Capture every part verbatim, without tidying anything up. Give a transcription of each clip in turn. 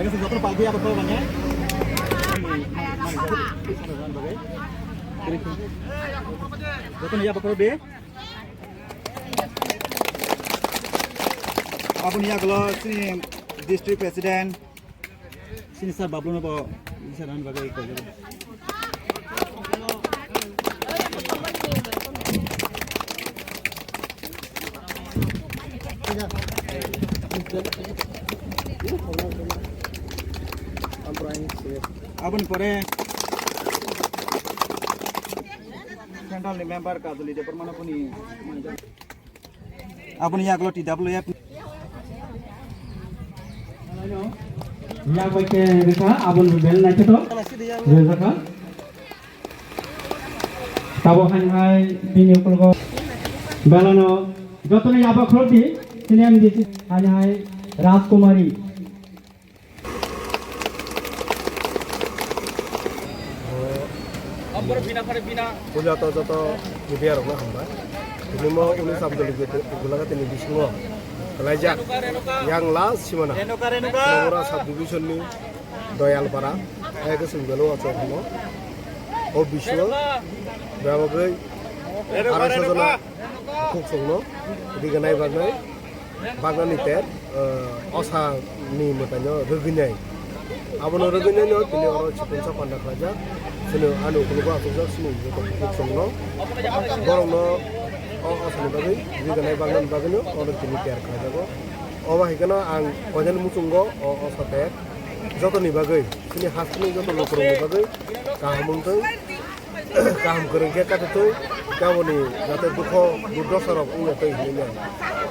Joto palki abo to bangya. Joto ni abo to be. Aboni yagulo chini district president, chini sir Bablu no bo, sir ano bagwi koi jago. Aboni pore central ni member Kajoli Debbarma no boni. Aboni yagulo T W F. Yak bai khe rikha, aboni bel naikhe to. Rikha. Tabo hani hai bini ukologo belano jotono yaba khulok di, sini M D C hani hai Rajkumari. Puila to joto media rokno hambai. Tini mo uni sabdoli gulaga tini bisingo kalaijak yang last simana. Nongora sub division ni Doyalpara, hai ke sung belo achok himo. O bisingo bebagwi arai sajona khuk songno riganai bagnai. Bagnani ter, eh, osa ni mwtaino rwgwinai. Abono rwgwinaino tini oro chikonsa panda khlaijak. Chwng ani ukologo achukjak chini joto kuchukno. Borokno o osa ni bagwi, rwgwinai bagnani bagwino oro tini ter khlaijago. Obo hai kheno ang koinani muchungo o osa ter jotoni bagwi, chini hasteni joto lukurokni bagwi kaham wngthung. Kaham kwrwng khe khatitwi taboni jate dukho durdosa rok wngya twi hinwi nai.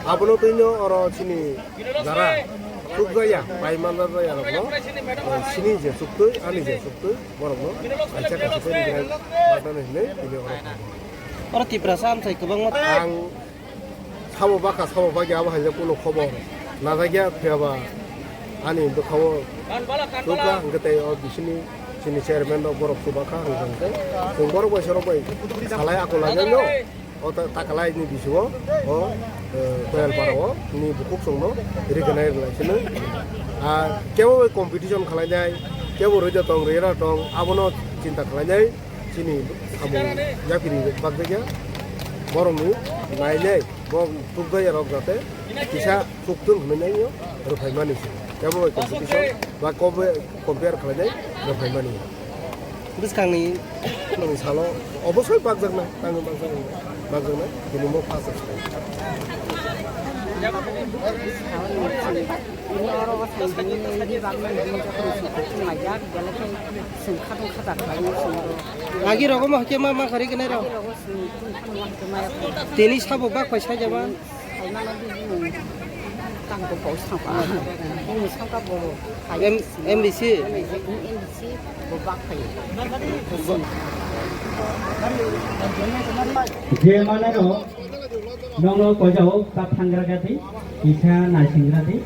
Abono twino oro chini jara chukjaya, pai manjak jaya rokno, eh, chini je chuktwi, ani je chuktwi, borokno kaisa kaisa khe rijak bagna hinwi tini oro. Oro Tiprasa amchai kwbangma ang sabo bakha, sabo bagya abo hai khe kunu khobor najakya, phiyaba ani bwkhao chukha hwnkhe tei o bisini chini chairman rok borok chubakha hwnkhe chwng borok bai sorok bai salai ako lainai no o ta-, takalai ni bisingo o, eh, Koyalpara o ni bukhuk chwngno riganai rwlai sino. Ah, kebo bai competition khwlainai, kebo rwja tong, rwya tong, abono chinta khwlainai. Chini samung yaphiri bakjakya borokni nainai bo tukjakya rok jate kisa tuktung hinwi naio rwphaimani se. Tebo bai competition ba kobe compare khlainai rwphaimani. Bwskangni nini salo obosoi bakjaknai, tangwi bakjaknai, bakjaknai, tini mo first. Ini oro o sini, ini bangma ini jatuh sini, cuma ya, belakang sini kadang kadang lagi sini. Agi rogo mo hake ma ma khari kenai ro. Agi rogo sini, cuma kadang waktu maya. Tini sabo bak pai sai jaman. Sai mana di ini. Tang ko pau sangka. Ini sangka boro. M-, M D C. M D C, bo bak pai. Je mana ro. Nono kojao ta thangra gati, kisa naisingra di.